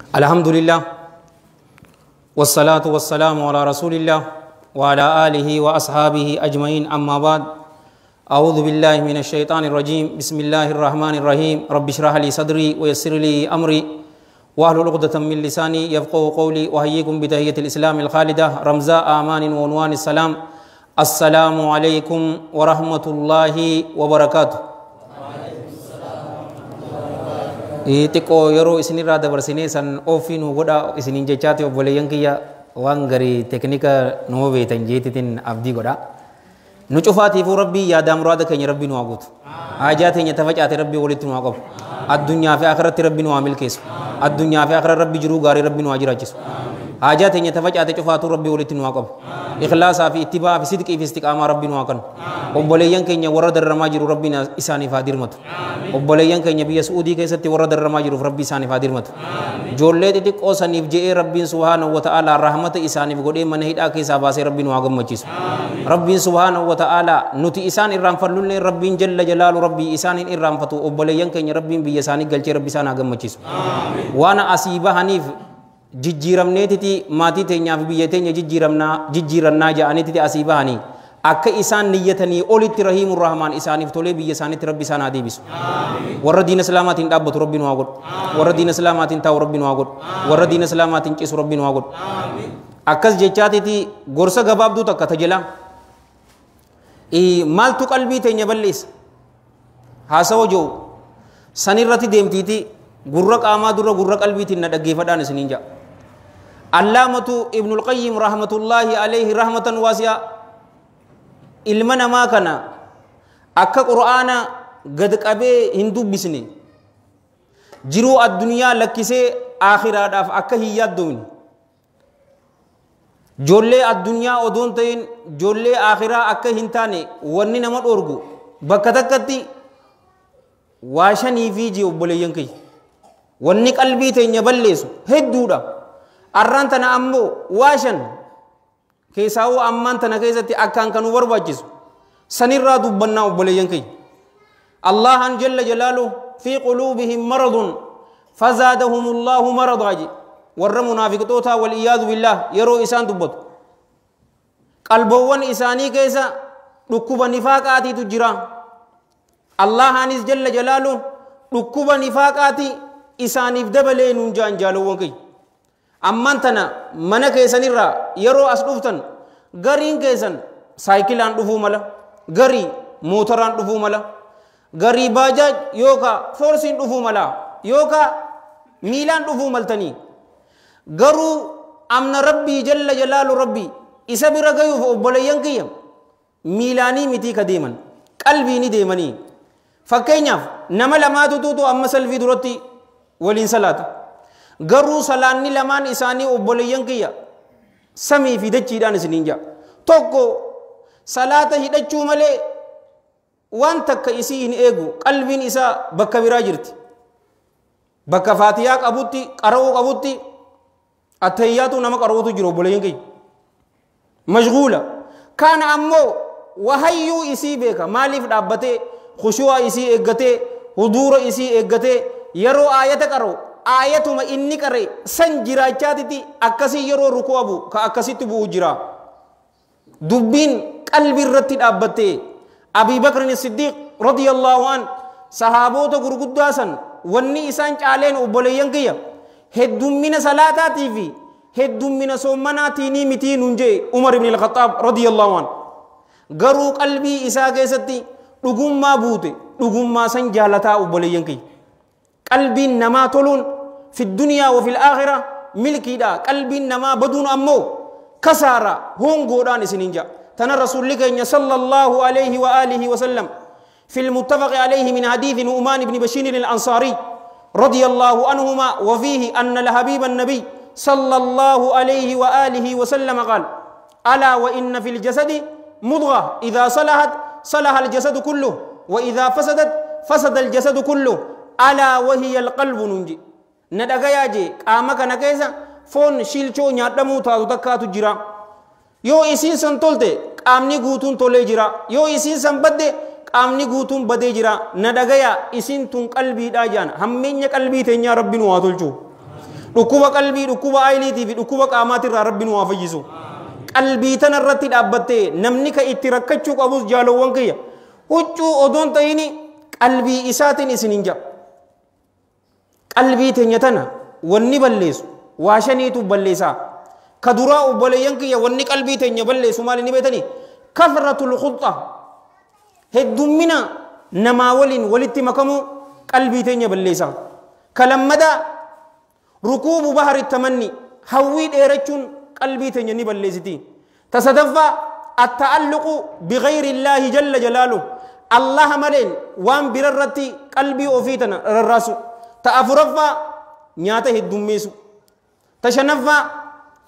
الحمد لله والصلاة والسلام على رسول الله وعلى آله وأصحابه أجمعين. أما بعد، أعوذ بالله من الشيطان الرجيم. بسم الله الرحمن الرحيم. رب اشرح لي صدري ويسر لي أمري واحلل عقدة من لساني يفقهوا قولي. وأحييكم بتحية الإسلام الخالدة رمزاء آمان وعنوان السلام. السلام عليكم ورحمة الله وبركاته. Xiqqoo yeroo isinirraa dabarsinee san ofii nu godha isiniin jechaati obboleeyyan kiyya waan garii teeknika nuu beektan jeetitiin abdii godha. Nu cufaatiifuu rabbii yaadaa muraada keenya rabbii nu haa guutu. Haajaa teenya tafacaate rabbii walitti nu haa qabu. Addunyaa fi akhiratti rabbii nu haa milkeessu. Addunyaa fi akhira rabbii jiruu gaarii rabbii nu haa jiraachisu. Haajaa teenya tafacaate cufaatuu rabbii walitti nu haa qabu. Ikhlaasaa fi ittibaa fi sidqii fi istiqaamaa rabbii nu haa kennu. Obboleeyyan keenya warra dararamaa jiru rabbiin isaaniif haa dirmatu. Obboleeyyan keenya biyya Su'uudii keessatti warra dararamaa jiruuf rabbi isaaniif haa dirmatu. Ijoollee xixiqqoo saniif je'ee rabbiin subhaanahu wa ta'aalaa rahmata isaaniif godhee mana hidhaa keessaa baasee rabbiin nu haa gammachiisu. Rabbiin subhaanahu wa ta'aalaa nuti isaan irraanfannullee rabbiin jalla jalaalu rabbii isaan hin irraanfatu. Obboleeyyan keenya rabbiin biyya isaanii galchee rabbi isaan haa gammachiisu. Waan asii bahaniif jijjiiramneetiti maatii teenyaaf biyya teenya jijjiirannaa ja'aniititi asii bahanii akka isaan niyyatanii olitti rahiimur rahmaan isaaniif tolee biyya isaaniitti rabbi isaan haa deebisu. Warra diina islaamaatiin dhaabbatu rabbi nu haa godhu. Warra diina islaamaatiin taa'u rabbi nu haa godhu. Warra diina islaamaatiin ciisu rabbi nu haa godhu. Akkas jechaatiti gorsa gabaabduu takka tajalaa. Maaltu qalbii teenya balleessa? Haasawa jiru sanirratti deemtiiti gurra qaamaa dura gurra qalbiitiin na dhaggeeffadhaan isiniin ja'a. Allaamatu Ibnul Qayyim rahmatullahi alayhi rahmatan waasi'a ilma namaa kana akka qur'aana gad qabee hin dubbisne jiruu addunyaa lakkisee aakhiraadhaaf akka hin yaaddoomne ijoollee addunyaa odoon ta'in ijoollee aakhiraa akka hin taane wanni nama dhoorgu bakka takkatti waa shanii fi ji'a obboleeyyan kiyya wanni qalbii teenya balleessu hedduudha. Arraan tana ammoo waa shan keessaawuu ammaan tana keessatti akkaan kan nu barbaachisu sanirraa dubbannaa obboleeyyan kiyya. Allahan jalla jalaaluhu fi quluubihim maradun fazaadahumullahu maradaa je warra munaafiqtootaa waliyyaadu billaah yeroo isaan dubbatu qalboowwan isaanii keessa dhukkuba nifaaqaatiitu jira. Allahanis jalla jalaaluhu dhukkuba nifaaqaati isaaniif dabalee nuun jaan jaalowwan kiyya. Ammaan tana mana keessanirraa yeroo as dhuftan gariin keessan saayikilaan dhufuu mala, garii mootoraan dhufuu mala, garii baajaaj yookaan foorsiin dhufuu mala yookaan miilaan dhufuu maltanii. Garuu amna rabbii jalla jalaalu rabbii isa bira gayuuf obboleeyyan kiyya miilaanii mitii ka deeman qalbii ni deemanii. Fakkeenyaaf nama lamaatu tuutu amma salfii duratti waliin salaata. Garuu salaanni lamaan isaanii obboleeyyan kiyya samii fi dachiidhaan isiniin ja'a. Tokko salaata hidhachuu malee waan takka isii hin eegu qalbiin isaa bakka biraa jirti. Bakka faatiyaa qabutti qara'uu qabutti attahiyyaatu nama qara'uutu jiru obboleeyyan kiyya. Mashguula. Kana ammoo wahayyuu isii beeka maaliif dhaabbatee khushuu'a isii eeggatee huduura isii eeggatee yeroo aayata qara'u aayatuma inni qare san jiraachaatiti akkasii yeroo rukuu abu ka akkasitti bu'u jira. Dubbiin qalbii irratti dhaabbattee Abii Bakrin Siddiiq radiyallahu an sahaabota gurguddaa san wanni isaan caaleen obboleeyyan kiyya heddummina salaataatii fi heddummina soomanaatii mitii nuun jee Umar ibn al-Khattaab radiyallahu an. Garuu qalbii isaa keessatti dhugummaa buute dhugummaa san jaalataa obboleeyyan kiyya. Qalbiin namaa toluun fi duniyaa wa fil aakhira milkiidha. Qalbiin namaa baduun ammoo kasaara hongoodhaan isiniin ja'a. Tana rasuulli keenya sallallahu alayhi wa alihi wa sallam في المتفق عليه من حديث نعمان بن بشير الأنصاري رضي الله عنهما وفيه أن الحبيب النبي صلى الله عليه وآله وسلم قال: ألا وإن في الجسد مضغة إذا صلحت صلح الجسد كله وإذا فسدت فسد الجسد كله ألا وهي القلب. ننجي ندغيا جي قامك نكيسا فون شيلچو نيادمو تاتو تكاتو جرا يو إسين سن تولته قامني غوتون تولي جرا يو إسين سن بده qaamni guutuun badee jira na dhagaya isin tun qalbiidhaa jaan hammeenya qalbii teenyaa rabbi nu haa tolchu. Dhukkuba qalbii, dhukkuba ayiliitii fi dhukkuba qaamaatirraa rabbi nu haa fayyisu. Qalbii tanarratti dhaabbattee namni ka itti rakkachuu qabus jaalowwan kiyya huccuu odoon ta'ini qalbii isaatiin isin hin jedha. Qalbii teenya tana wanni balleessu waa shaniitu balleessaa. Ka duraa obboleeyyan kiyya wanni qalbii teenya balleessu maali ni beetanii? Kasratul khulxa, heddummina namaa waliin walitti makamuu qalbii teenya balleessaa. Ka lammadaa rukuubu bahari tamanni, hawwii dheerachuun qalbii teenya ni balleessiti. Ta sadaffaa atta'alluqu bighayri illaahi jalla jalaaluhu, allaha maleen waan birarratti qalbii ofii tana rarraasu. Ta afuraffaa nyaata heddummeessu. Ta shanaffaa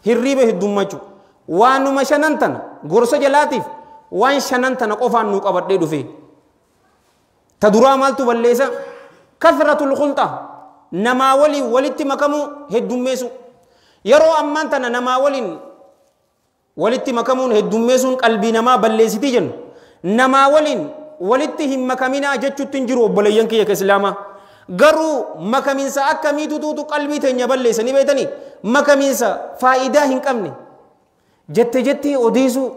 hirriiba heddummachuu. Waanuma shanan tana gorsa jalaatiif waan shanan tana qofaan nuu qabadhee dhufe. Ta duraa maaltu balleessa? Kasratul khulxa, namaa waliin walitti makamuu heddummeessu. Yeroo ammaan tana namaa waliin walitti makamuun heddummeessuun qalbii namaa balleessitii jennu. Namaa waliin walitti hin makaminaa jechuutti hin jiru obboleeyyan kiyya ka islaamaa. Garuu makaminsa akkamiitutuutu qalbii teenya balleessa ni beektanii? Makaminsa faayidaa hin qabne jette jettee odeessuu,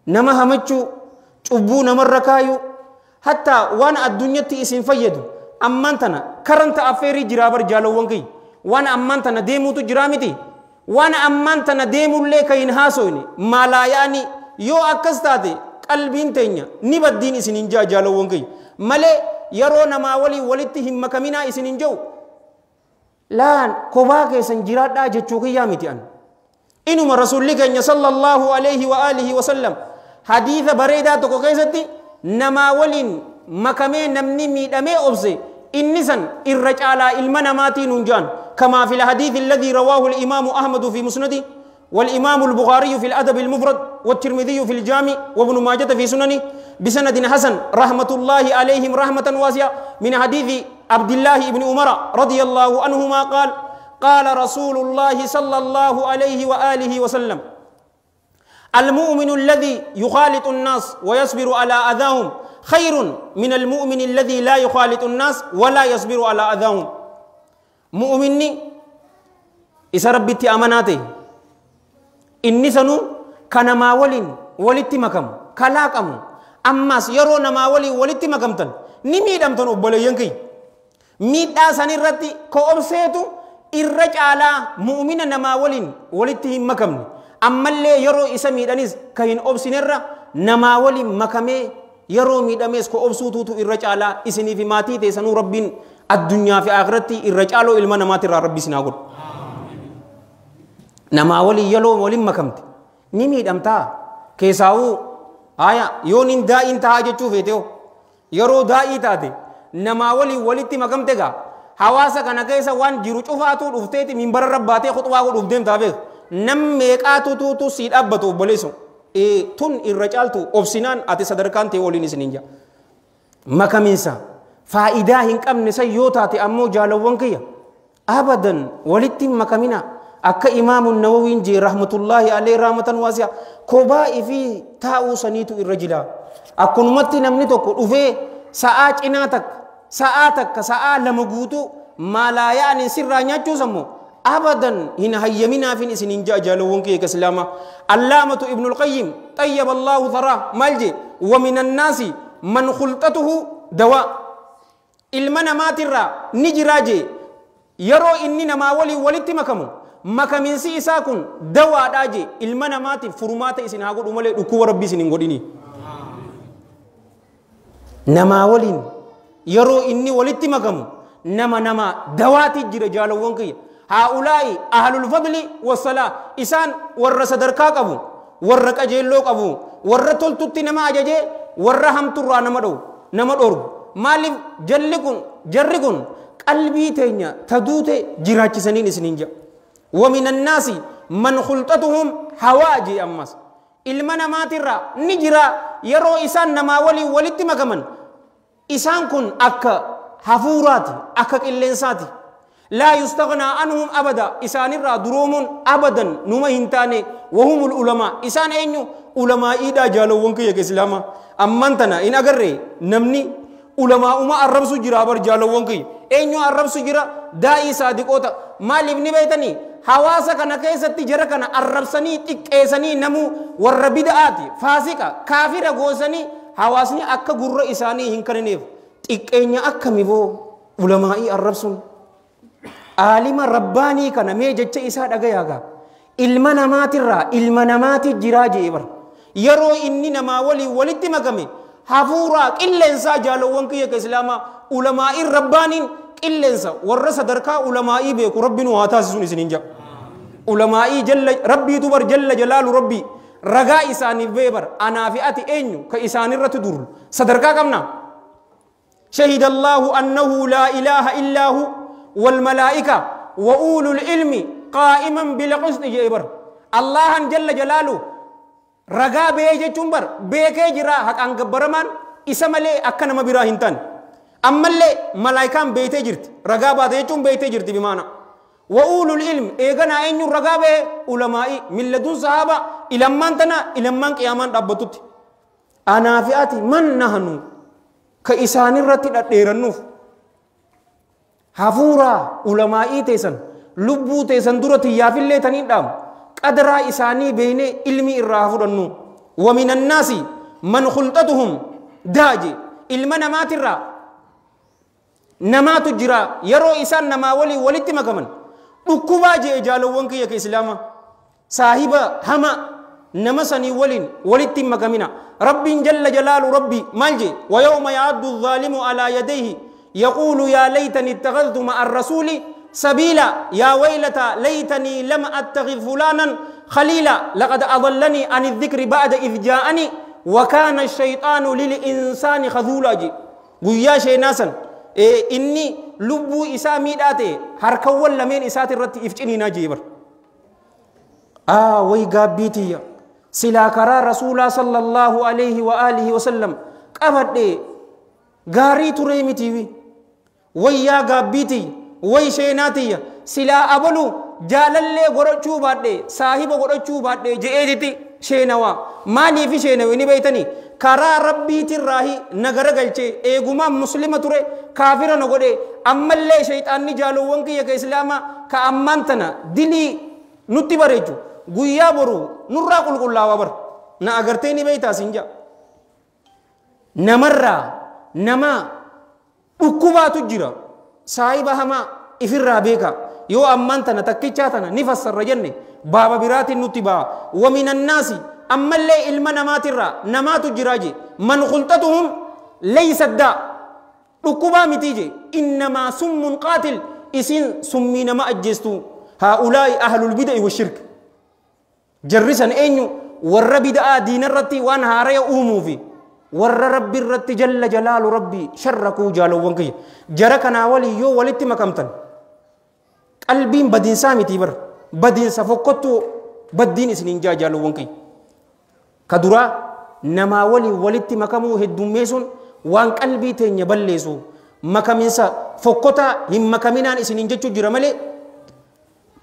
nama hamachuu, cubbuu namarra kaayuu, hattaa waan addunyatti isin fayyadu ammaan tana karanta affeerii jiraa bar jaalowwan kiyya. Waan ammaan tana deemuutu jiraa miti. Waan ammaan tana deemullee ka hin haasoyne maalaa yaa'anii yoo akkas taate qalbiin teenya ni baddiin isin hin jaa jaalowwan kiyya. Malee yeroo namaa waliin walitti hin makaminaa isin hin jiru laan kophaa keessan jiraadhaa jechuu kiyyaa miti an. Inuma rasuulli keenya sallallahu alaihi wa alihi wa sallam hadiisa bareedaa tokko keessatti namaa waliin makamee namni miidhamee obse inni san irra caalaa ilma namaatiin nun jaan. كما في الحديث الذي رواه الإمام أحمد في مسنده والإمام البخاري في الأدب المفرد والترمذي في الجامع وابن ماجة في سننه بسند حسن رحمة الله عليهم رحمة واسعة من حديث عبد الله بن عمر رضي الله عنهما قال قال رسول الله صلى الله عليه وآله وسلم المؤمن الذي يخالط الناس ويصبر على أذاهم خير من المؤمن الذي لا يخالط الناس ولا يصبر على أذاهم. مؤمني إذا ربتي أماناته إني سنو كان ما ولين ولتي مكم كلاكم أماس يرو نما ولي ولتي مكمتن نميد أمتن أبولي ينكي ميد آساني رتي كأبسيتو إرج على مؤمن نما ولين ولتي مكم أما اللي يرو إسا ميدانيز كهين أبسينرا نما ولين مكمي يرو ميداميس كأبسوتو تو إرج على إسني في ماتي تيسانو ربين الدنيا في آخرتي إرج على إلما نماتي ربي سناقول نما ولي يلو ولي مكمت نميد أمتا كيساو آيا يونين دائن تهاجة شوفيتيو يرو دائي تاتي نما ولي ولتي مكمتك حواسا كان كيسا وان جيرو شوفاتو رفتيتي من بر رباتي خطوة رفتيم تابيخ نم ميقاتو تو تو سيد أبتو بوليسو إيه تون إرجالتو أبسنان أتي صدركان تي ولي نسنينجا مكمنسا فائدة هنك أم نسا يوتاتي أمو جالوان كيا أبدا ولتي مكمنا أكا إمام النووي جي رحمة الله عليه رحمة واسعة كوبا إفي تاو سنيتو الرجلا أكون متي نمني توكو أوفي ساعات إناتك ساعاتك ساعة لمغوتو ما لا يعني سر نياتشو سمو أبدا هنا هيمنا في سنين جا جالوون كي كسلامة. علامة ابن القيم طيب الله ثراه مالجي ومن الناس من خلطته دواء إلمنا ما ترى نجراجي يرو إني نما ولي ولتي مكمو makaminsi isaa kun dawaadhaa jee ilma namaatiif furmaata isin haa godhu malee dhukkuba rabbii isin hin godhini. Namaa waliin yeroo inni walitti makamu nama nama dawaati jira jaalawwan kiyya. Haa'ulaa'i ahlul fadli wassalaa isaan warra sadarkaa qabu warra qajeelloo qabu warra toltutti nama ajajee warra hamturraa nama dhowu nama dhorgu. Maaliif jalli kun jarri kun qalbii teenya taduute jiraachisaniin isiniin jedha. ومن الناس من خلطتهم حواجي أمس إلمنا ما ترى نجرا يرو إسان نما ولي ولت مكمن إسان كن أك حفورات أك إلنساتي لا يستغنى عنهم أبدا إسان الرا دروم أبدا نما هنتاني وهم العلماء إسان أينو علماء إذا جالو ونك يك إسلاما أمانتنا إن أجري نمني Ulamaa'uma arrabsu jira bar jaalawwan kiyya. Eenyu arrabsu jira? Daa'ii saadiqoota. Maaliif ni beeytanii? Hawaasa kana keessatti jara kana arrabsanii xiqqeessanii namuu warra bida'aati, faasiqa, kaafira goosanii hawaasni akka gurra isaanii hin kennineef xiqqeenya akkami boo ulamaa'ii arrabsuun. Aalima rabbaanii kana mee jecha isaa dhagayaa gaa. Ilma namaatirraa ilma namaati jiraa jee bar. Yeroo inni namaa waliin walitti makame hafuuraa qilleensaa jaalawwan kiyya ka islaamaa ulamaa'iin rabbaaniin qilleensa warra sadarkaa ulamaa'ii beeku rabbi nu haa taasisuun isiniin jedha. Ulamaa'ii jalla rabbiitu bar jalla jalaalu rabbii ragaa isaaniif bee bar anaa fi ati eenyu ka isaanirratti durlu sadarkaa qabna. شهد الله أنه لا إله إلا هو والملائكة وأولو العلم قائما بالقسط جبر الله جل جلاله رغا بيه جنبر بيكي جرا حق أنك برمان إسمالي أكنا مبرا هنتان أما اللي ملائكان بيتي جرت رغا باتي جن بيتي جرت بمعنى وأولو العلم إيغانا أين رغا بيه علمائي من لدن صحابة إلى من تنا إلى من قيامان ربطت أنا فئتي من نحن كإسان الرتي ديرنوف hafuura ulamaa'ii teessan lubbuu teessan dura tiyyaafillee taniin dhaamu qadaraa isaanii beeynee ilmi irraa fudhannu ومن الناس من خلطتهم daaje ilma namaatirraa namaatu jira yeroo isaan namaa walii walitti makaman dhukkubaa jee jaalowwan kiyya ka islaama saahiba hama nama sanii waliin walitti makamina rabbiin jalla jalaalu rabbi maal jee ويوم يعض الظالم على يديه يقول يا ليتني اتخذت مع الرسول سبيلا يا ويلتى ليتني لم اتخذ فلانا خليلا لقد اضلني عن الذكر بعد اذ جاءني وكان الشيطان للانسان خذولا جي ويا شي ناسا إيه اني لبو اسامي داتي هركول لمن اسات الرت افچني ناجيبر وي غابيتي سلا كرا رسول صلى الله عليه واله وسلم قبدي غاري تريمتي ويا غابيتي وي شيناتي سلا ابلو جالله غورچو بادي صاحب غورچو بادي جيدتي شينوا مالي في شينوي ني بيتني كرا ربي تراهي نغر غلچه ايغوما مسلمه تري كافر نغودي امله شيطان ني جالو ونكي يك اسلاما كامانتنا دلي نوتي بريجو غيا برو نورا قلقلا وبر نا اگرتي ني بيتا سنجا نمرا نما dhukkubaatu jira saahiba hamaa ifirraa beeka yoo ammaan tana takkichaa tana ni fassarra jenne baaba biraatiin nutti ba'a ومن الناس ammallee ilma namaatirraa namaatu jira je man khulxatuhum laysa daa dhukkubaa miti je innamaa summun qaatil isin summii nama ajjeestu haa'ulaa'i ahlul bida'i washirk jarri san eenyu warra bida'aa diinarratti waan haaraya uumuufi warra rabbi irratti jalla jalaalu rabbi sharrakuu jaalowwan kiyya jara kanaa walii yoo walitti makamtan qalbiin badiinsaa miti bar badiinsa fokkottuu baddiin isiniin jaa jaalowwan kiyya ka duraa namaa walii walitti makamuu heddummeessuun waan qalbii teenya balleessu makaminsa fokkotaa hin makaminaan isiniin jechuu jira malee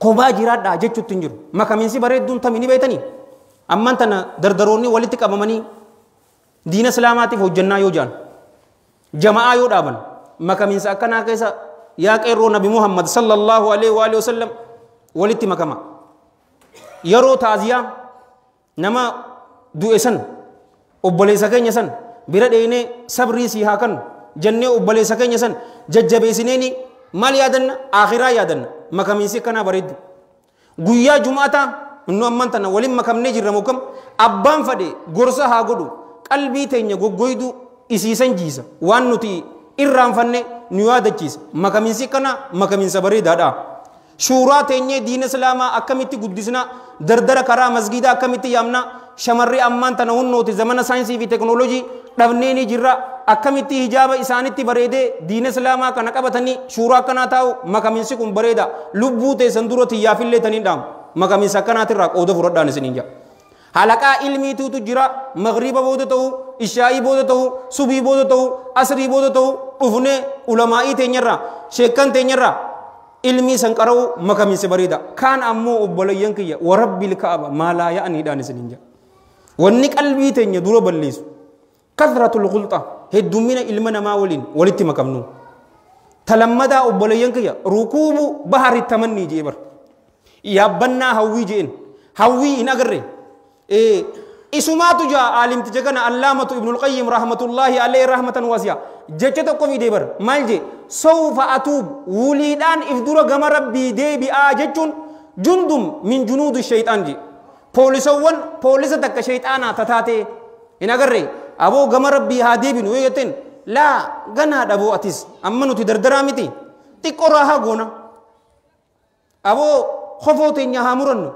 kophaa jiraadhaa jechuutti hin jiru makaminsi bareedduun tami ni beeytanii ammaan tana dardaroonni walitti qabamanii diina islaamaatiif hojjannaa yoo jaan jama'aa yoo dhaaban makaminsa akkanaa keessa yaa qeerroo nabi muhammad sallallahu alaihi wa alihi wasallam walitti makama yeroo taaziyaa nama du'e san obboleessa keenya san bira dheenee sabrii sii haa kannu jennee obboleessa keenya san jajjabeessineeni maal yaadanna akhiraa yaadanna makaminsi akkanaa bareeddu guyyaa jum'ataa innu ammaan tana waliin makamnee jirra mokkam abbaan fadhe gorsa haa godhu qalbii teenya goggoydu isiisan jiisa waan nuti irraanfanne nu yaadachiisa makaminsi kana makaminsa bareedaadha shuuraa teenyee diina islaamaa akkamitti guddisna dardara karaa masgiida akkamitti yaamna shamarri ammaan tana hunnooti zamana saayinsii fi teknoolojii dhabnee ni jirra akkamitti hijaaba isaanitti bareedee diina islaamaa kana qabatanii shuuraa akkanaa taa'u makaminsi kun bareeda lubbuu teessan dura tiyyaafillee taniin dhaamu makaminsa akkanaatirraa qooda fudhadhaan isiniin jedha. Halaqaa ilmiituutu jira magriba booda ta'u ishaa'ii booda ta'u subii booda ta'u asrii booda ta'u dhufnee ulamaa'ii teenyarraa sheekkan teenyarraa ilmii san qara'u makaminsi bareeda kaan ammoo obboleeyyan kiyya warabbil ka'aba maalaa ya'aniidhaan isiniin jedha wanni qalbii teenya dura balleessu Kathratul ghulta heddumina ilma namaa waliin walitti makamnu. Talammadaa obboleeyyan kiyya rukuubu bahari tamannii jee bar. Yaabbannaa hawwii jeen hawwii hin agarre. Isumaatu jaa aalimticha kana Allaamatu Ibnul Qayyim rahmatullaahi alayhi rahmatan wasi'a jecha tokko fidee bar maal jee sawfa atuub wuliidhaan if dura gama rabbii deebi'aa jechuun jundum min junuudi shayxaan jee poolisawwan poolisa takka shayxaanaa tataatee hin agarre aboo gama rabbii haa deebinu yoo jetteen laa ganaa dhaboo atis amma nuti dardaraa miti xiqqoo raahaa goona aboo kofoo teenya haa murannu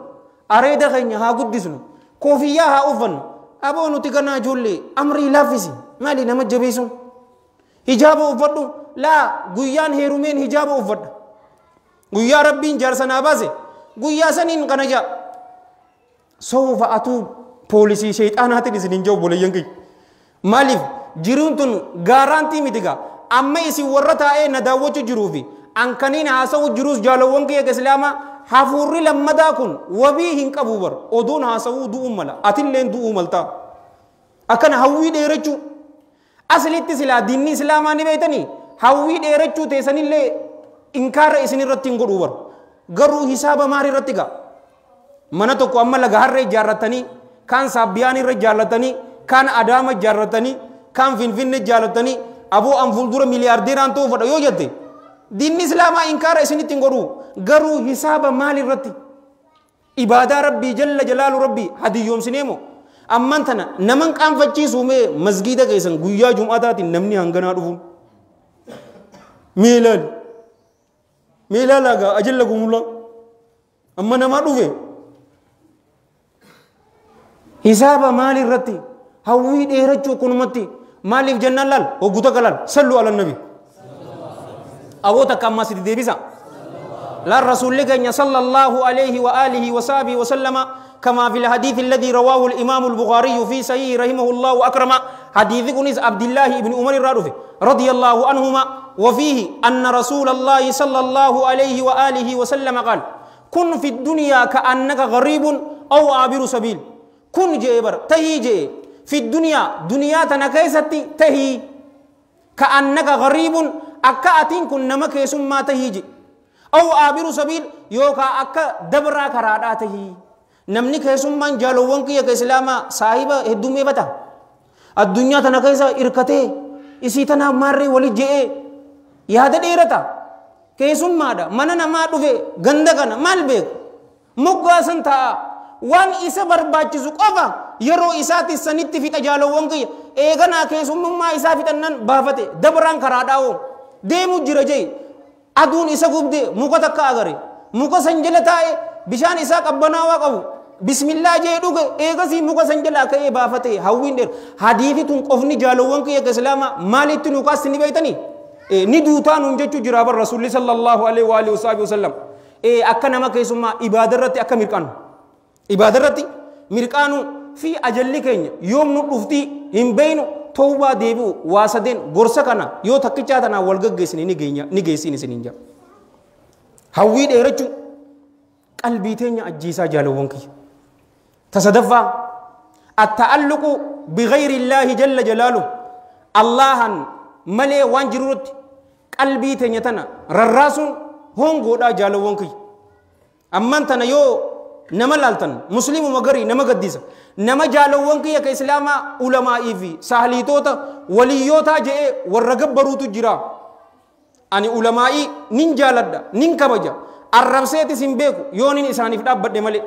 areeda keenya haa guddisnu koofiyyaa haa uffannu aboo nuti ganaa ijoollee amrii laaffisi maali nama jabeessuun hijaaba uffadhu laa guyyaan heerumeen hijaaba uffadha guyyaa rabbiin jaarsa naa baase guyyaa saniin kana jaa sawfa atuu poolisii shayxaanaatiin isin hin jiru obboleeyyan kiyya maaliif jiruun tun gaaraantii miti gaa amma isin warra taa'ee na daawwachuu jiruu fi ankaniin haasa'u jiruus jaalawwan kiyya islaamaa hafuurri lammadaa kun wabii hin qabu bar oduun haasa'uu du'uu mala atilleen du'uu maltaa akkana hawwii dheerachuu aslitti silaa diinni islaamaa ni beeytanii hawwii dheerachuu teessanillee inkaara isin irratti hin godhuu bar garuu hisaaba maal irratti gaa mana tokko amma laga harree ijaarratanii kaan saabbiyaan irra ijaarratanii kaan adaama ijaarratanii kaan finfinne ijaarratanii aboo an fuuldura miliyaardeeraan ta'uu fedha yoo jette diinni islaamaa inkaara isinitti hin godhu garuu hisaaba maal irratti ibaadaa rabbii jalla jalaalu rabbii hadiyyoomsinee moo amman tana naman qaanfachiisuu mee masgiida keessan guyyaa jum'ataatiin namni hanganaa dhufuun mee ilaali mee ilaalaa gaa ajalla gumullaa amma namaa dhufe hisaaba maal irratti hawwii dheerachuu kunumatti maaliif jennaan laal hoggu takka laal sallu ala nabi aboo takka ammaa sitti deebisa لا رسول لك صلى الله عليه وآله وصحبه وسلم كما في الحديث الذي رواه الإمام البخاري في صحيح رحمه الله وأكرم حديث كنيس عبد الله بن عمر الرادفي رضي الله عنهما وفيه أن رسول الله صلى الله عليه وآله وسلم قال كن في الدنيا كأنك غريب أو عابر سبيل كن جيبر تهي جي في الدنيا دنيا تنكيستي تهي كأنك غريب أكا أتين كن نمك ما تهي جي أو عابر سبيل يوكا أكا دبرا كرادا تهي نمني كيسمان جالوون كي إسلاما صاحب هدومي بتا الدنيا تنكيسا إركته إسي تنا ماري ولي جي يادا ديرتا كيسما دا مننا ما دوفي غندغنا مال بيك مغاسن تا وان إسا برباچسو قفا يرو إساتي سنتي في تجالوون كي إيغنا كيسما إسا في تنن بافتي دبران كراداو ديمو جرجي aduun isa gubde muka takka agare muka san jala taa'e bishaan isaa qabbanaawaa qabu bismillaa jee dhuge eegasii muka san jala ka'ee baafate hawwiin dheer hadiisi tun qofni jaalowwan kiyya islaama maalitti nu kaasti ni beeytanii ni duutaa nuun jechuu jira bar rasuulli sallallahu alaihi wa alihi wasallam akka nama keessummaa ibaada irratti akka mirqaanu ibaada irratti mirqaanu fi ajalli keenya yoom nu dhuftii hin beeynu tawbaa deebi'u waa sadeen gorsa kana yoo takkichaa tanaa wal gaggeessine ni geenya ni geessin isiniin jedha. Hawwii dheerachuu qalbii teenya ajjiisaa jaalawwan kiyya. Tasadaffaa atta'alluqu bighayri illaahi jalla jalaalu Allahan malee waan jirutti qalbii teenya tana rarraasuun hongoodhaa jaalawwan kiyya. Amman tana yoo nama laaltan muslimuma garii nama gaddisa nama jaalawwan kiyya ka islaamaa ulamaa'ii fi sahliitoota waliyyootaa je'ee warra gabbaruutu jira ani ulamaa'ii nin jaaladha nin kabaja arrabseetis hin beeku yoo nin isaaniif dhaabbadhe malee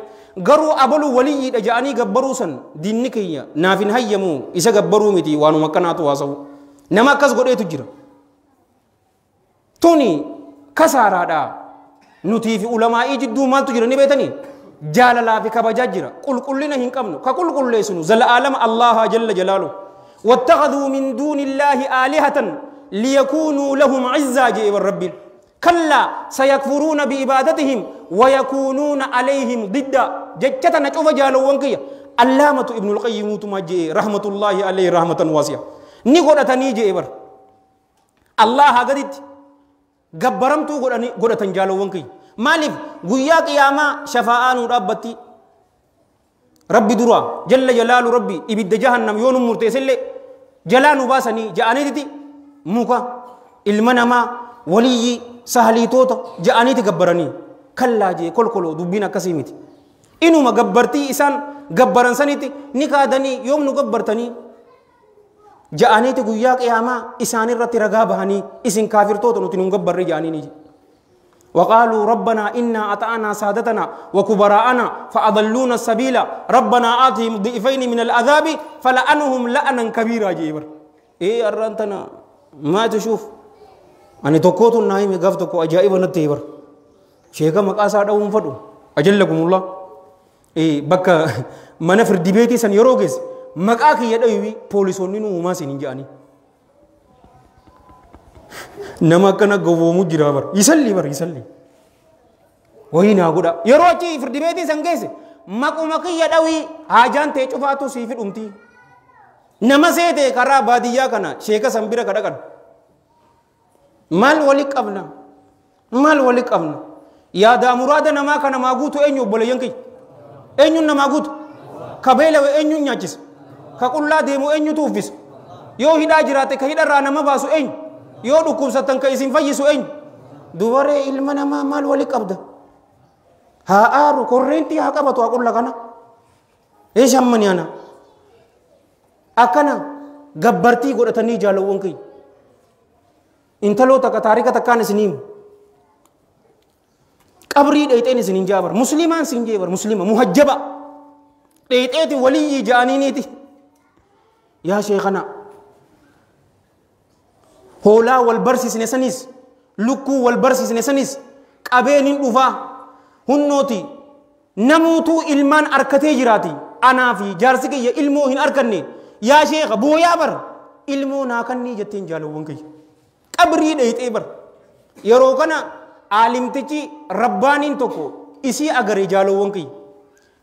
garuu abalu waliyyiidha je'anii gabbaruu san diinni kiyya naaf hin hayyamu isa gabbaruu miti waanuma akkanaatu haasa'u nama akkas godheetu jira tuni kasaaraadha nutii fi ulamaa'ii jidduu maaltu jira ni beetanii jaalalaa fi kabajaa jira qulqullina hin qabnu ka qulqulleessinu zalaalama allaha jalla jalaalu wattakhadhuu min duuni illaahi aalihatan liyakuunuu lahum izzaa jee rabbiin kallaa sayakfuruuna biibaadatihim wayakuunuuna alayhim didda jecha tana cufa jaalowwan kiyya allaamatu ibnul qayyimuutuma jee rahmatullaahi alayhi rahmatan waasi'a ni godhatanii jee bar allaha gaditti gabbaramtuu godhatan jaalowwan kiyya maaliif guyyaa qiyaamaa shafaa'aa nuu dhaabbatti rabbi dura jalla jalaalu rabbi ibidda jahannam yoo nu murteessellee Jalaa nu baasanii ja'aniititi muka ilma namaa waliyyi sahaliitoota ja'aniiti gabbaranii kallaa jee kolkoloo dubbiin akkasii miti. Inuma gabbartii isaan gabbaran sanitti ni kaadanii yoom nu gabbartanii ja'aniiti guyyaa qiyaamaa isaanirratti ragaa bahanii isin kaafirtoota nuti nun gabbarre ja'anii. وقالوا ربنا إنا أطعنا سادتنا وكبراءنا فأضلونا السبيل ربنا آتهم ضعفين من العذاب فلعنهم لعنا كبيرا. جيبر إيه أرنتنا ما تشوف أنا تكوت النايم قفتك أجائب نتيبر شيخ مقاسا دوم فدو أجلكم الله. إيه بكا منفر ديبيتي سن يروجس مقاكي يدوي بوليسوني نو ما سينجاني nama akkana gowwoomuu jira bar isalli bar isalli wayii naa godha yeroo achi firdi beetii san geesse maquma kiyya dhawii haajaan ta'e cufaatu siifi dhumtii nama seete karaa baadiyyaa kana sheeka san bira ka dhaqan maal wali qabna maal wali qabna yaadaa muraada namaa kana maa guutu eenyu obboleeyyan kiyya eenyuun namaa guutu ka beela'e eenyuun nyaachisa ka qullaa deemu eenyutu uffisa yoo hidhaa jiraate ka hidharraa nama baasu eenyu yoo dhukkubsattan ka isin fayyisu eenyu dubaree ilma namaa maal wali qabda haa aaru korreentii haa qabatu haa qulla kana eeshammani ana akkana gabbartii godhatanii jaalawwan kiyya intaloo takka taarika takkaan isin himu qabrii dheexeen isin hin jaabar muslimaan isin jeebar muslima muhajjaba dheexeeti waliyyii ja'aniiniiti yaa sheekana hoolaa wal barsiisne sanis lukkuu wal barsiisne sanis qabeen hin dhufaa hunnooti namuutuu ilmaan arkatee jiraati anaa fi jaarsi kiyya ilmoo hin arkanne yaa sheekha booyaa bar ilmoo naa kannii jetteen jaalawwan kiyya qabrii dheexee bar yeroo kana aalimtichi rabbaaniin tokko isii agaree jaalawwan kiyya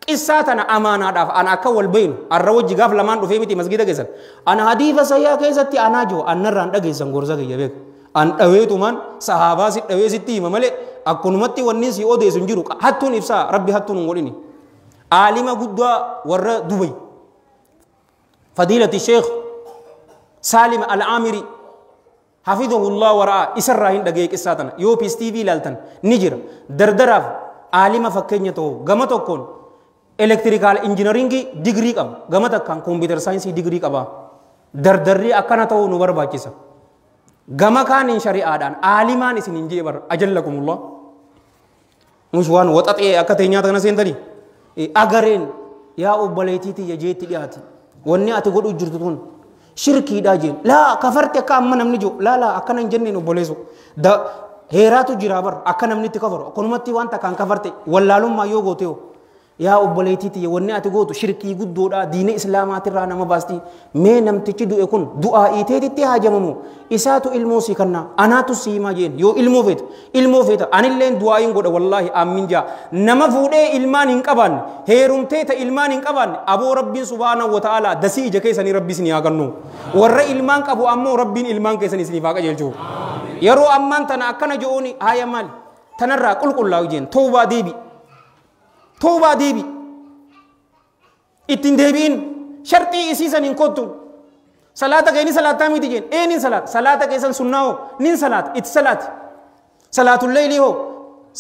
qissaa tana amaanaadhaaf ana akka wal beeynu arra wajji gaaf lamaan dhufee miti masgida keessan ana hadiisa sayyaa keessatti anaa jiru annarraan dhageessan gorsa kiyya beeku an dhaweetumaan sahaabaa si dhawee sitti hima malee akkunumatti wanni si odeessu hin jiru hattuun ibsaa rabbi hattuun hin godhini aalima guddaa warra Dubay fadiilati sheekh Saalim Al-Aamiri hafidhahullah waraa isarraa hin dhagee qissaa tana yoo Peace TV ilaaltan ni jira dardaraaf aalima fakkeenya ta'u gama tokkoon electrical engineering degree qaba gama takkaan computer science degree qaba dardarri akkana ta'uu nu barbaachisa gama kaaniin shari'aadhaan aalimaan isin hin jee bar ajallakumullah mush waan waxaxee akka ta'e nyaata kana seentanii agareen yaa obboleettii tiyya jeetti dhiyaati wanni ati godhu jirtu tun shirkiidhaa jeen laa kafarte akka amma namni jiru laa laa akkana hin jenneen obboleessu heeraatu jira bar akka namni itti kafaru akkanumatti waan takkaan kafarte wallaalummaa yoo goote yoo yaa obboleettii tiyya wanni ati gootu shirkii guddoodha diina islaamaatirraa nama baasti mee namtichi du'e kun du'aa iteetitti haajamamu isaatu ilmoo sii kannaa anaatu sii himaa jeen yoo ilmoo feeta ilmoo feeta anilleen du'aa'iin godha wallaahi ammin jaa nama fuudhee ilmaan hin qabaanne heerumtee ta ilmaan hin qabaanne aboo rabbiin subhaanahu wa ta'aalaa dasii ija keessanii rabbi isinii haa kennu warra ilmaan qabu ammoo rabbiin ilmaan keessanii isiniif haa qajeelchu yeroo ammaan tana akkana je'uuni haaya maali tanarraa qulqullaa'u jeen toobaa deebi toobaa deebi ittiin deebi'in sharxii isiisan hin kottu salaata kee ni salaataa miti jeen ee nin salaata salaata keessan sunnaa hoo nin salaata itti salaati salaatul leylii hoo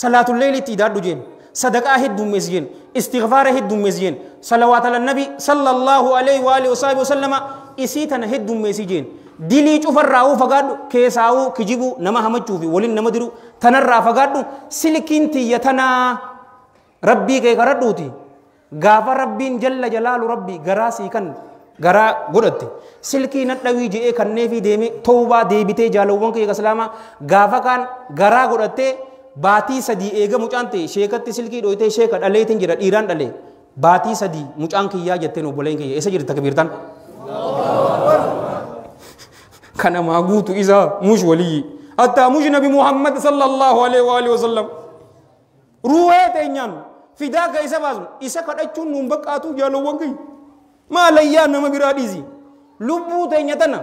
salaatul leylii itti idaadhu jeen sadaqaa heddummeessi jeen istighfaara heddummeessi jeen salawaata ala nabi sallallahu alaihi wa alihi wasaabi wasallama isii tana heddummeessi jeen dilii cufarraa'uu fagaadhu keessaa'uu kijibuu nama hamachuu fi waliin nama diru tanarraa fagaadhu silkiin tiyya tanaa rabbii kee kadhadhuuti gaafa rabbiin jalla jalaalu rabbii garaa sii kan garaa godhatte silkii nadhawii je'ee kanneefii deeme toobaa deebitee jaalawwan kee islaamaa gaafa kaan garaa godhattee baatii sadii eega mucaan ta'e sheekatti silkii dhoytee sheeka dhaleetiin jira dhiiraan dhalee baatii sadii mucaan kiyyaa jetteen obboleen kiyya eessa jirti takbiirtan kana maa guutu isaa mush waliyyi hattaa mush nabi Muhammad sallallahu alaihi wa alihi wasallam ruuhee teenyaan fidaa ka isa baasnu isa kadhachuun nuun baqqaatu jaalawwan kiyya maalayyaa nama biraa dhiisi lubbuu teenya tana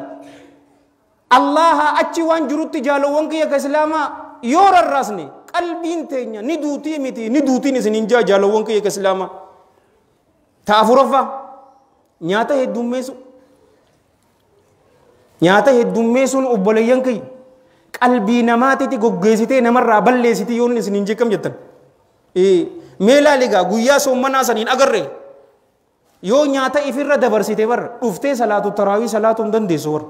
Allaha achi waan jirutti jaalawwan kiyya ka islaamaa yoo rarraasne qalbiin teenya ni duutii miti ni duutiin isin hin jaa jaalawwan kiyya ka islaamaa ta afuraffaa nyaata heddummeessu Nyaata heddummeessuun obboleeyyan kiyya qalbii namaatitti goggeessitee namarraa balleessiti yoon isin hin jekkam jettan. Mee laali egaa guyyaa soommanaa saniin agarre yoo nyaata ifirra dabarsite barra dhuftee salaatu taraawii salaatuu hin dandeessu warra.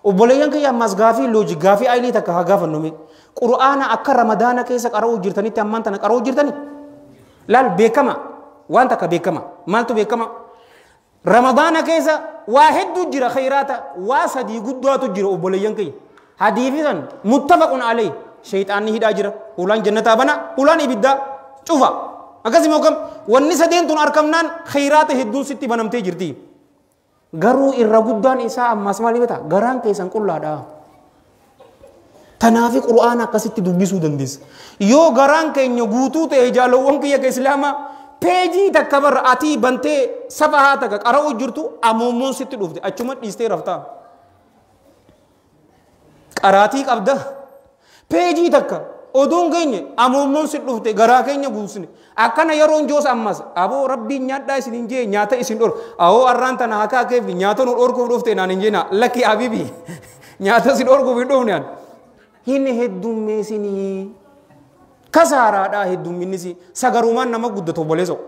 Obboleeyyan kiyya ammas gaafii looji gaafii aylii takka haa gaafannu mee. Qur'aana akka Ramadaana keessa qara'uu jirtanitti ammaan tana qara'uu jirtani? Laal beekama waan takka beekama maaltu beekama? Ramadaana keessa waa hedduu jira khayraata waa sadii guddaatu jira obboleeyyan kiyya. Hadiisi san muttafaqun alayhi shayxaanni hidhaa jira hulaan jannataa bana hulaan ibiddaa cufa akkasuma kam wanni sadeen tun argamnaan khayraata hedduun sitti banamtee jirti. Garuu irra guddaan isaa ammas maal himata garaan keessan qullaadha. Tanaafi qur'aana akkasitti dubbisuu dandeessa. Yoo garaan keenya guutuu ta'e jaalowwan kiyya ka islaamaa peejii takka barra atii bantee safahaa takka qara'uu jirtu amoommoon sitti dhufte achuma dhiistee raftaa. Qaraatii qabda. Peejii takka oduun keenya amoommoon sitti dhufte garaa keenya guusne. Akkana yeroon joos ammas aboo rabbiin nyaadhaa isin hin jee nyaata isin dhor. Awoo arraan tana hakaa keefi nyaata nu dhorkuuf dhufte naan hin jeena lakki habibi nyaata isin dhorkuuf hin dhufne an. Hin heddummeessinii. Kasaaraadhaa heddumminnis sagarumaan nama guddatu obboleessoo.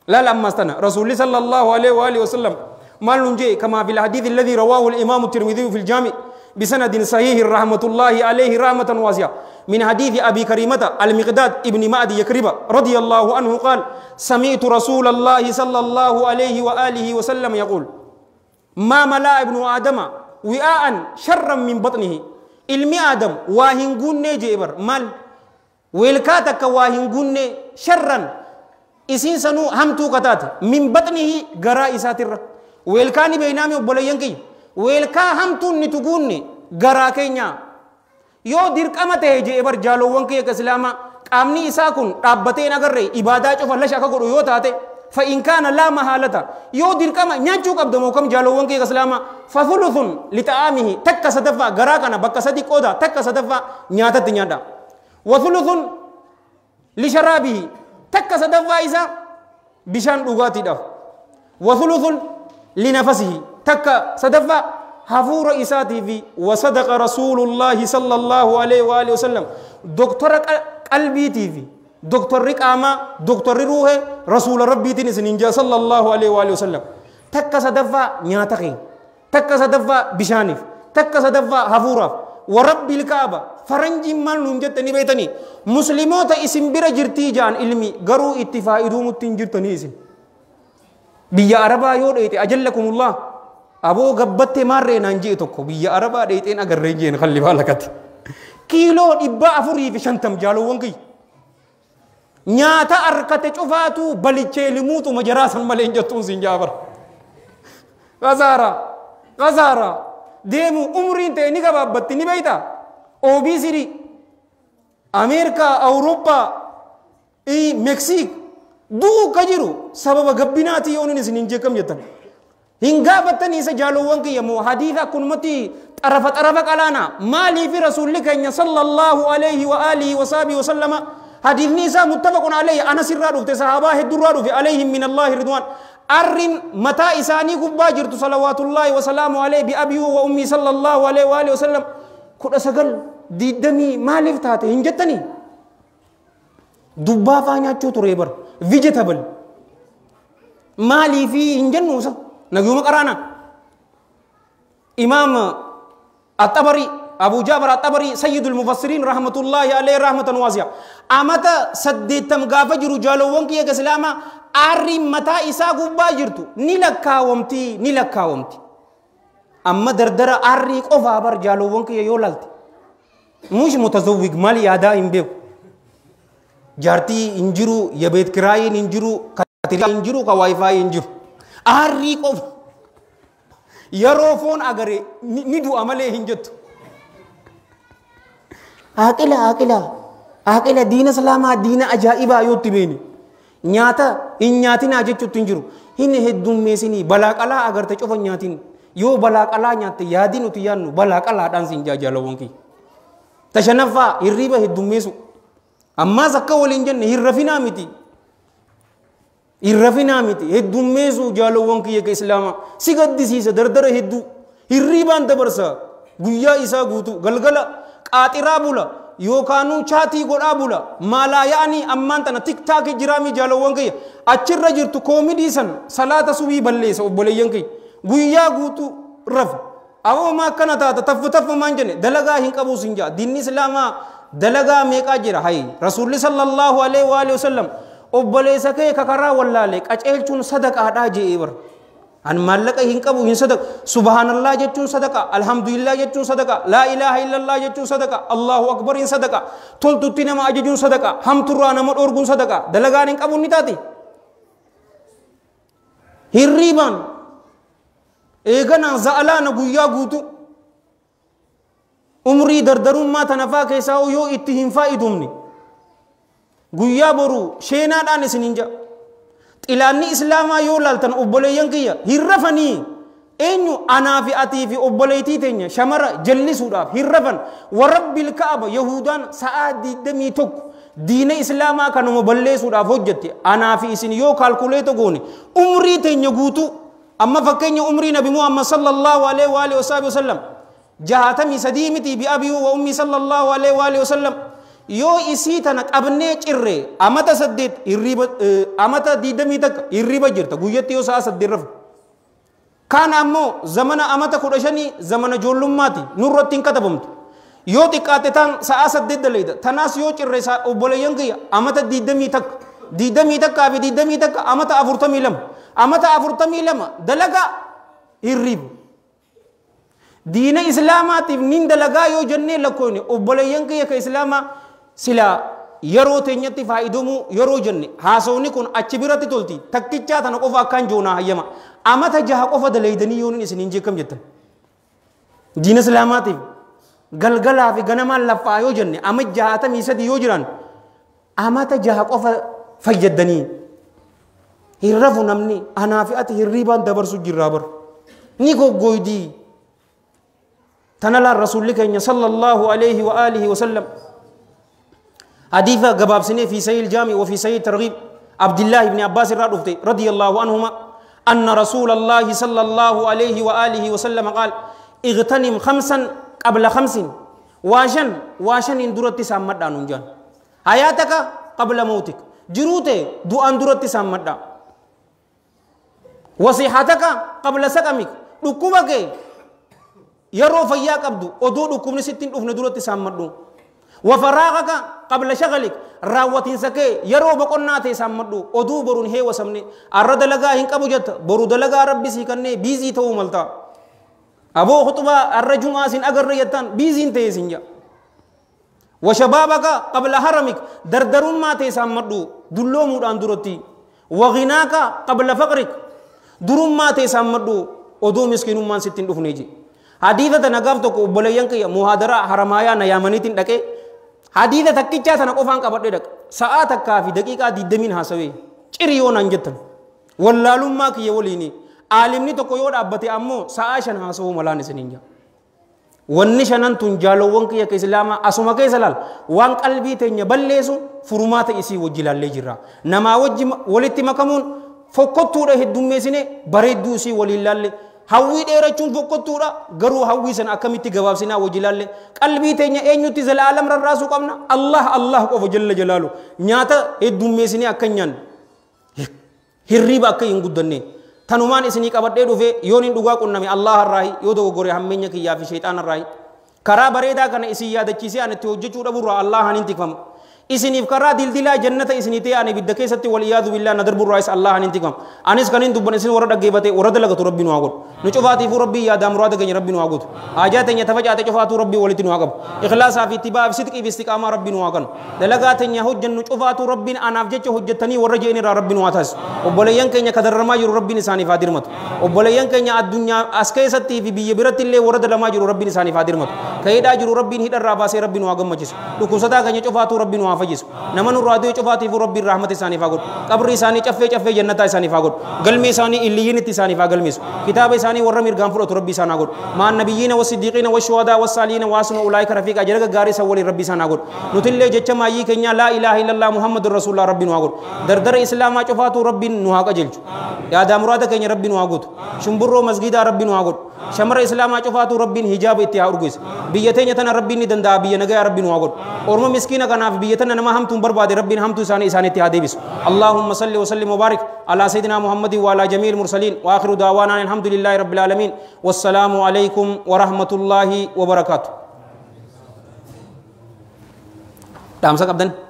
Laal ammas tana rasuulli sallallahu alaihi wa alihi wasallam maal nuun jee kamaa fil hadiith alladhi rawaahu al-imaamu tirmidhiyu fil jaami بسند صحيح رحمة الله عليه رحمة واسعة من حديث أبي كريمة المقداد ابن معدي يكرب رضي الله عنه قال سمعت رسول الله صلى الله عليه وآله وسلم يقول ما ملأ ابن آدم وعاء شرا من بطنه. ilmi Adam waa hin guunne jee bar maal weelkaa takka waa hin guunne sharran isiin sanuu hamtuu kataate min baxnihi garaa isaatirra weelkaa ni beeynaami obboleeyyan kiyya weelkaa hamtuun ni tuguunne garaa keenya yoo dirqama ta'e jee bar jaalowwan kiyya ka islaamaa qaamni isaa kun dhaabbatee hin agarre ibaadaa cufa lasha akka godhu yoo taate فإن كان لا محالة يو دركما نيانچو قبض موكم جالوون كي اسلاما فثلث لطعامه تك صدفا غراكنا بك صدي قودا تك صدفا نياتا تنيادا وثلث لشرابه تك صدفا إذا بشان دوغاتي داف وثلث لنفسه تك صدفا حفور إساتي في وصدق رسول الله صلى الله عليه وآله وسلم دكتور قلبي تي في دكتور رقامة دكتور روحه رسول ربي تنس نينجا صلى الله عليه وآله وسلم تك صدفة نياتخي تك صدفة بشانف تك صدفة حفورة ورب الكعبة فرنجي مال نونجت نبيتني مسلموت اسم بira jirti jaan ilmi garuu itti faayiduumutti hin jirtanii isin biyya arabaa yoo dheeyte ajallakumullah aboo gabbatte maarree naan jee tokko biyya arabaa dheeyteen agarree jeen khallifaa lakati kiiloo 450 jaalowwan kiyya nyaata arkate cufaatu balichee limuutu majaraa san malee hin jettuun siin jaabar. Kasaara kasaara deemu umriin ta'e ni gabaabbatti ni beeyta. Oobisiri Ameerikaa Awurooppaa Meksiik du'u ka jiru sababa gabbinaati yoo inni isin hin jeeqam jettan. Hin gaafattanii isa jaalowwan kiyya moo hadiisa akkanumatti xarafa xarafa qalaana maaliifi rasuulli keenya sallallahu alaihi wa alihi wa sahbihi wa sallama حديث نساء متفق عليه أنا سر رفت صحابة هدر رفت عليهم من الله رضوان أرن متى إساني كباجرت صلوات الله وسلامه عليه بأبيه وأمي صلى الله عليه وآله وسلم كل سجل دي دمي ما لفتاته هنجتني دبا فانيا تشوتريبر فيجيتابل مالي في هنجنوسا نجوم قرانا إمام الطبري أبو جابر الطبري سيد المفسرين رحمة الله عليه رحمة واسعة أمتا سديتم غافجر جالوون كي يسلاما أري متى إسا غباجرتو نلكاومتي نلكاومتي أما دردر أري قفا بر جالوون كي يولالتي مش متزوج مالي أدا إمبيو جارتي إنجرو يبيت كراي إنجرو كاتري إنجرو كواي فاي إنجرو أري قفا يروفون أغري ندو أمالي هنجتو عاقلة عاقلة عاقلة دين سلاما دين أجائبا يوتبيني نياتا إن نياتين أجتشو تنجرو هن هدوم ميسيني بلاك الله أغر تشوف نياتين يو بلاك الله نيات يادين وتيانو بلاك الله دانسين جاجالو وانكي تشنفا هريبا هدوم ميسو أما زكا ولينجن هرفنا متي هرفنا متي هدوم ميسو جالو وانكي يك إسلاما سيقد سيسا دردر هدو Hirriibaan dabarsa guyyaa isaa guutuu galgala qaaxiraa bula yookaanuu chaatii godhaa bula maalaa yaa'anii ammaan tana tiktaakii jiraamii jaalawwan kiyya achirra jirtu koomidii san salaata subii balleessa obboleeyyan kiyya guyyaa guutuu rafa aboo maa akkana taata taffu taffu maan jenne dalagaa hin qabu sin jaa diinni islaamaa dalagaa meeqaa jira hayi rasuulli sallallahu alaihi wa alihi wasallam obboleessa kee kakaraa wallaale qaceelchuun sadaqaadhaa je'ee bara an maallaqa hin qabu hin sadaqa subhaanallah jechuun sadaqa alhamdulillah jechuun sadaqa laa ilaaha illallah jechuun sadaqa allahu akbar hin sadaqa toltutti nama ajajuun sadaqa hamturraa nama dhoorguun sadaqa dalagaan hin qabu ni taati hirriibaan eeganaan za'alaana guyyaa guutu umrii dardarummaa tanafaa keessaa yoo itti hin faa'idumne guyyaa boru sheenaadhaan isin hin ja'a xilaanni islaamaa yoo laaltan obboleeyyan kiyya hin rafanii eenyu anaa fi atii fi obboleeytii teenya shamara jallisuudhaaf hin rafan warabbil ka'aba yahudaan sa'aa 21 diina islaamaa kanuma balleessuudhaaf hojjette anaa fi isin yoo kaalkuleeta goone umrii teenya guutuu amma fakkeenya umrii nabi muhammad sallallahu alaihi wa alihi wasallam 63 miti bi abii wa ummi sallallahu alaihi wa alihi wasallam yoo isii tana qabnee cirre amata 8 hirriba amata 21 hirriba jirta guyyatti yoo sa'a 8 rafu kaan ammoo zamana amata 15 zamana ijoollummaati nurratti hin katabamtu yoo xiqqaate taan sa'a 8 daleeyda tanaas yoo cirre obboleeyyan kiyya amata 21 21 fi 21 amata 42 amata 42 dalagaa hirriba diina islaamaatiif nin dalagaa yoo jennee lakkoofne obboleeyyan kiyya ka islaamaa sila yeroo teenyatti faayidamu yeroo jenne haasawni kun achi biratti tolti takkichaa tana qofa akkaan joonaa hayyama amata jaha qofa daleeydanii yooniin isin hin jeekam jettan diina islaamaatiif galgalaa fi ganamaan laffaa yoo jenne ama 63 yoo jiran amata jaha qofa fayyaddanii hin rafu namni anaa fi ati hirriibaan dabarsu jirraa bar ni goggooydii tana laan rasuulli keenya sallallahu alaihi wa alihi wa sallam حديث قباب في سيل الجامع وفي سيل ترغيب عبد الله بن عباس الرادفتي رضي الله عنهما أن رسول الله صلى الله عليه وآله وسلم قال اغتنم 5 قبل 5 واشن واشن اندرت سامد نونجان حياتك قبل موتك جروته دو اندرت سامد وصحتك قبل سقمك ركوبك يرو فياك عبدو ودو ركوبني 60 دفن درت سامد وفراغك قبل شغلك راوتين سكي يرو بقناتي سامدو ودو برون هي وسمني أرد لغا هنك أبو جت برود لغا ربي سيكني بيزي تو ملتا أبو خطبة الرجل آسين أجر يتان بيزين تيسين جا وشبابك قبل هرمك دردرون ما تيسامدو دلو مودان درتي وغناك قبل فقرك درون ما تيسامدو ودو مسكين ما 60 دفنيجي حديثة نقافتك وبلينك مهادرة حرمايا نيامنيتين دكي حديثة تكيتشا تنقفان قبل دك ساعة كافي دقيقة ديدمين هاسوي چريون انجتن واللالوم ما كي يوليني عالمني تو كيود أبتي أمو ساعة شن هاسو ملان سنينجا والنشانن تنجالو وانك يا كإسلاما أسوما كإسلال وانك قلبي تنيا بلسو فرمات إسي وجلال لجرا نما وجه ولتي مكمون فكتو ره الدميسنة بريدو سي وللال hawwii dheerachuun fokkottuudha garuu hawwii sana akkamitti gabaabsinaa wajji laalle qalbii teenya eenyutti zalaalam rarraasuu qabna Allah Allah qofa jalla jalaalu nyaata heddummeessinee akka hin nyaanne hirriiba akka hin guddanne tanumaan isinii qabadhee dhufe yoon hin dhugaa qunname Allah irraahi yoo dogoggore hammeenya kiyyaa fi sheexaana irraahi karaa bareedaa kana isin yaadachiisee ani itti hojjechuu dhaburraa Allahan hin tikfamu isiniif karaa dildilaa jannata isinii ta'e ani ibidda keessatti wal iyaadu billaa na darburraa isa Allahan hin tikfamu anis kan hin dubban isin warra dhaggeeffate warra dalagatu rabbi nu haa godhu nu cufaatiifuu rabbii yaadaa muraada keenya rabbi nu haa guutu haajaa teenya tafacaate cufaatuu rabbii walitti nu haa qabu ikhlaasaa fi ittibaa fi sidqii fi istiqaamaa rabbi nu haa kanu dalagaa teenya hojjennu cufaatuu rabbiin anaaf jecha hojjettanii warra je'in irraa rabbi nu haa taasisu obboleeyyan keenya kadarramaa jiru rabbiin isaaniif haa dirmatu obboleeyyan keenya addunyaa as keessattii fi biyya biratti illee warra dalamaa jiru rabbiin isaaniif haa dirmatu ka hidhaa jiru rabbiin hidharraa baasee rabbi nu haa gammachiisu dhukkubsataa keenya cufaatuu rabbi nu haa fayyisu nama nurraa du'e cufaatiifuu rabbiin rahmata isaaniif haa godhu qabri isaanii caffee caffee jannataa isaaniif haa godhu galmi isaanii illiyyiinitti isaaniif haa galmeessu kitaaba isaanii warra mirgaan fudhatu rabbi isaan haa godhu maan nabiyyiina wasiddiiqiina washuhadaa wasaaliina waasuna ulaayika rafiiqa jala gaggaarii isa waliin rabbi isaan haa godhu nutillee jecha maayyii keenyaa laa ilaaha illallah muhammadun rasuulullah rabbi nu haa godhu dardara islaamaa cufaatuu rabbiin nu haa qajeelchu yaadaa muraada keenya rabbi nu haa guutu shumburroo masgiidaa rabbi nu haa godhu Shamara islaamaa cufaatu rabbiin hijaaba itti haa urgeessu. Biyya teenya tana rabbiin ni danda'a, biyya nagayaa rabbiin waa godhu. Orma miskiina kanaaf biyya tana nama hamtuun barbaade rabbiin hamtuu isaanii isaanitti haa deebisu. Allahumma salli wa sallim wa barik ala sayyidina Muhammadin wa ala jamiil mursaliin wa akhiru da'waanaa alhamdulillahi rabbil aalamiin. Wassalaamu alaykum wa rahmatullahi wa barakaatu. Dhaamsa qabdan.